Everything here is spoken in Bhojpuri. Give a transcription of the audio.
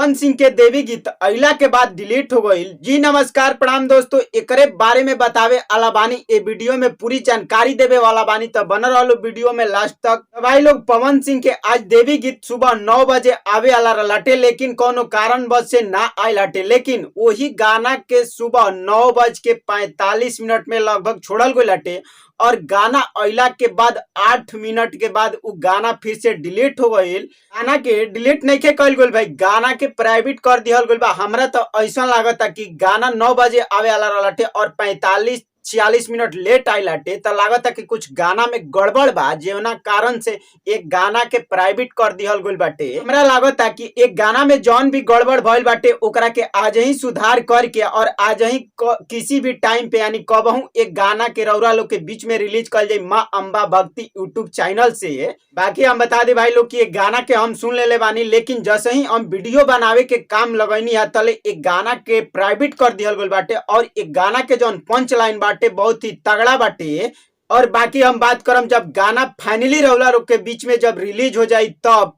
पवन सिंह के देवी गीत अइला के बाद डिलीट हो गईल। जी नमस्कार प्रणाम दोस्तों, एकरे बारे में बतावे आला बानी, ए वीडियो में पूरी जानकारी देवे वाला बानी, तो बनल रहलो वीडियो में लास्ट तक। तो भाई लोग, पवन सिंह के आज देवी गीत सुबह 9 बजे आवे वाला लटे, लेकिन कोनो कारणवश से ना आयल हटे। लेकिन वही गाना के सुबह 9:45 में लगभग छोड़ल गईल हटे और गाना अइला के बाद 8 मिनट के बाद उ गाना फिर से डिलीट हो गईल। गाना के डिलीट नहीं कइल गइल भाई, गाना के प्राइवेट कर दिहल गइल बा। हमरा तो ऐसा लागता कि गाना 9 बजे आवे वाला रहटे और 45-46 मिनट लेट आइल हटे, त लागता कि कुछ गाना में गड़बड़ बा, जेवना कारण से एक गाना के प्राइवेट कर दिहल गइल बाटे। हमरा लागता कि एक गाना में जौन भी गड़बड़ भइल बाटे, ओकरा के आज ही सुधार करके और आज ही किसी भी टाइम पे, यानी कबहू एक गाना के रौरा लोग के बीच में रिलीज कल जाई माँ अम्बा भक्ति यूट्यूब चैनल से। बाकी हम बता दी भाई लोग कि एक गाना के हम सुन लेले बानी, लेकिन जैसे ही हम वीडियो बनावे के काम लगैनी है, तले एक गाना के प्राइवेट कर दिहल गइल बाटे और एक गाना के जौन पंच लाइन बाटे, बहुत ही तगड़ा बाटे। और बाकी हम बात करम जब गाना फाइनली रौला लोग के बीच में जब रिलीज हो जाई तब।